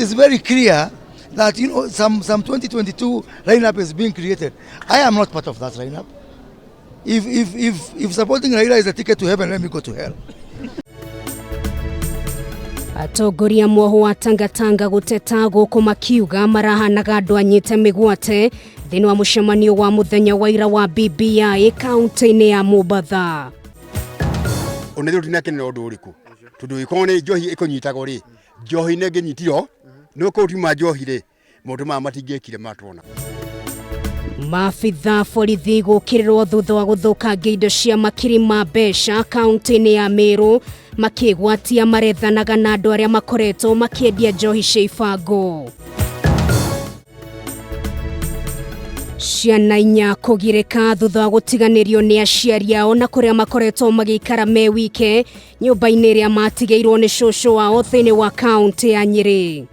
It is very clear that some 2022 lineup is being created. I am not part of that lineup. If supporting Raila is a ticket to heaven, let me go to hell. Atongoria mwoho wa Tangatanga gũteta gũkũ makiuga marahanaga andũ anyite mĩgwate thĩinĩ wa mũcemanio wa mũthenya wa ira wa BBI kaunti-inĩ ya Mombatha. Ona ithuĩ tũtinakenera ũndũ ũrĩkũ, tondũ ĩkorwo nĩ njohi ĩkũnyitagwo rĩ, njohi nĩ ĩngĩnyitirwo nĩ kũu tiuma njohi rĩ, maũndũ maya matingĩkire matuona. Maabitha borithi gũkĩrĩrwo thutha wa gũthũkangia indo cia makiri ma mbeca kaunti-inĩ ya Meru, makĩgwatia marethanaga na andũ arĩa makoretwo makĩendia njohi cia ibango. Ciana inya kũgirĩka thutha wa gũtiganĩrio nĩ aciari ao na kũrĩa makoretwo magĩikara me wike nyũmba-inĩ ĩrĩa matigĩirwo nĩ cũcũ wao thĩinĩ wa kaunti ya Nyĩrĩ.